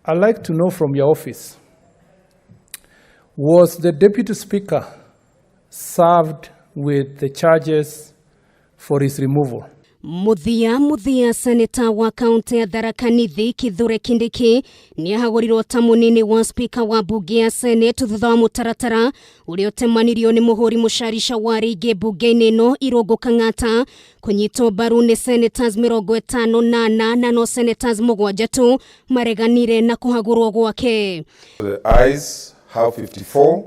I'd like to know from your office, was the Deputy Speaker served with the charges for his removal? Muthia muthia, seneta wa kaunti ya Tharaka Nithi Kithure Kindiki nĩ ahagũrirwo ta mũnini wa spika wa mbunge ya Senate thutha wa mũtaratara ũrĩa ũtemanirio nĩ mũhũri mũcarica wa rĩngĩ mbunge-inĩ ĩno Irũngũ Kang'ata kũnyitwo mbaru nĩ senators 54 na no senators 7 tu mareganire na kũhagũrwo gwake. The ayes have 54,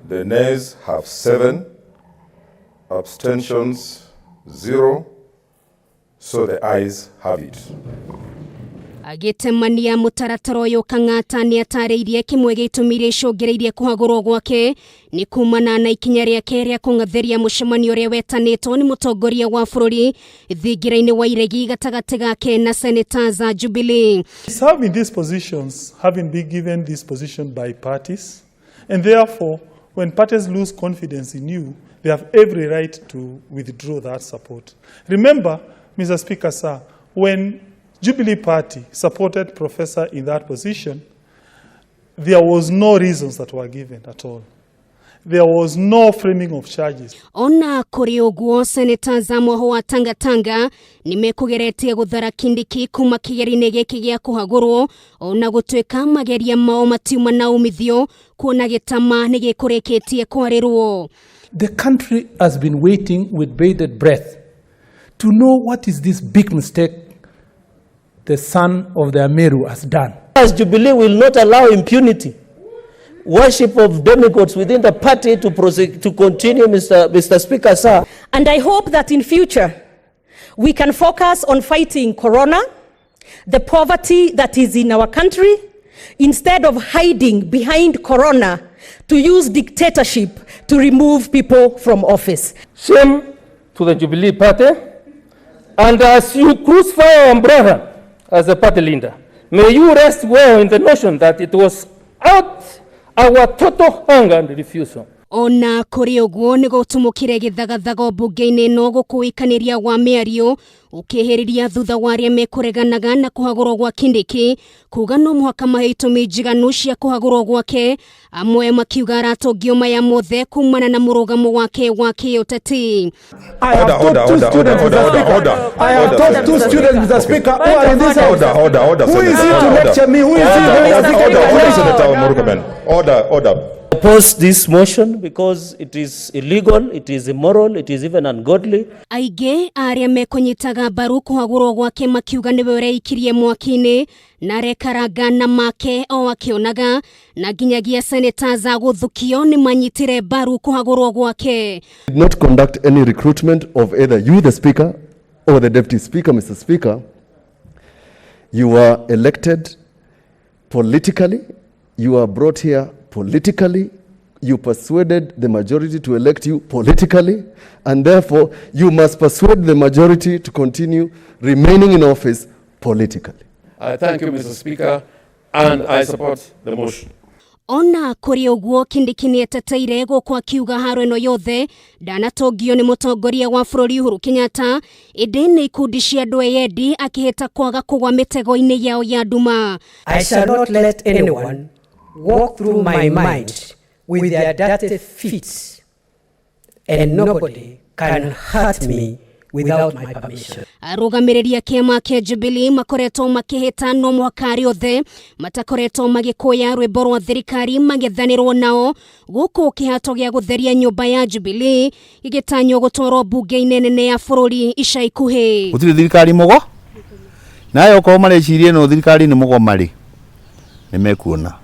the nays have 7, abstentions 0, so the ayes have it. Agĩtemania mũtaratara ũyũ, Kang'ata nĩ atarĩirie kĩmwe gĩa itũmi iria icũngĩrĩirie kũhagũrwo gwake nĩ kumana na ikinya rĩake rĩa kũng'athĩria mũcemanio ũrĩa wetanĩtwo nĩ mũtongoria wa bũrũri thingira-inĩ wa iregi gatagatĩ gake na senators a Jubilee. Serving these positions, having been given this position by parties, and therefore, when parties lose confidence in you, they have every right to withdraw that support. Remember, Mr. Speaker, sir, when Jubilee Party supported Professor in that position, there was no reasons that were given at all. There was no framing of charges. Ona kũrĩ ũguo, senators a mwahũ wa Tangatanga nĩ mekũgeretie gũthara Kindiki kuma kĩgerio-inĩ gĩkĩ gĩa kũhagũrwo, ona gũtuĩka mageria mao matiuma na umithio kuona gĩtama nĩ gĩkũrĩkĩtie kwarĩrwo. The country has been waiting with bated breath to know what is this big mistake the son of the Ameru has done. As Jubilee will not allow impunity, worship of demigods within the party to continue, Mr. Speaker, sir. And I hope that in future we can focus on fighting corona, the poverty that is in our country, instead of hiding behind corona to use dictatorship to remove people from office. Shame to the Jubilee Party. And as you crucify our brother as a party leader, may you rest well in the notion that it was out our total hunger and refusal. Ona kũrĩ ũguo, nĩ gũtumũkire gĩthagathago mbunge-inĩ ĩno gũkũikanĩria wa mĩario ũkĩhĩrĩria thutha wa arĩa mekũreganaga na kũhagũrwo gwa Kindiki kuga no mũhaka mahe itũmi njiganu cia kũhagũrwo gwake, amwe makiuga aratongio maya mothe kumana na mũrũgamo wake wa kĩũteti. I have Order, taught order, two order, students, order, Mr. order, Speaker. order, I have order, taught two Senator. students, Mr. Speaker, who are in this house. Order, order, order, Who is he Senator. to Order. lecture me? Who is he? Order, Who is order, he? order, order, Senator Murkomen. Order, order. Oppose this motion because it is illegal, it is immoral, it is even ungodly. Aingĩ arĩa mekũnyitaga mbaru kũhagũrwo gwake makiuga nĩwe ũreikirie mwaki-inĩ na arekaranga na make o akĩonaga, na nginyagia senators a gũthukio nĩ manyitire mbaru kũhagũrwo gwake. Did not conduct any recruitment of either you, the Speaker, or the Deputy Speaker, Mr. Speaker. You were elected politically. You were brought here politically. You persuaded the majority to elect you politically, and therefore you must persuade the majority to continue remaining in office politically. I thank you, Mr. Speaker, and I support the motion. Ona kũrĩ ũguo, Kindiki nĩ eteteire gũkũ akiuga haro ĩno yothe ndanatongio nĩ mũtongoria wa bũrũri Uhuru Kenyatta, ĩndĩ nĩ ikundi cia andũ eyendi, akĩhĩta kwaga kũgwa mĩtego-inĩ yao ya nduma. I shall not let anyone walk through my mind with their dirty feet, and nobody can hurt me without my permission. Arũgamĩrĩri a kĩama kĩa Jubilee makoretwo makĩhĩta no mũhaka arĩ othe matakoretwo magĩkũya rwĩmbo rwa thirikari mang'ethanĩrwo nao, gũkũ kĩhato gĩa gũtheria nyũmba ya Jubilee gĩgĩtanywo gũtwarwo mbunge-inĩ nene ya bũrũri ica ikuhĩ. Gũtirĩ thirikari mũgo nayo okorwo marecirie no thirikari nĩ mũgo marĩ nĩ mekuona.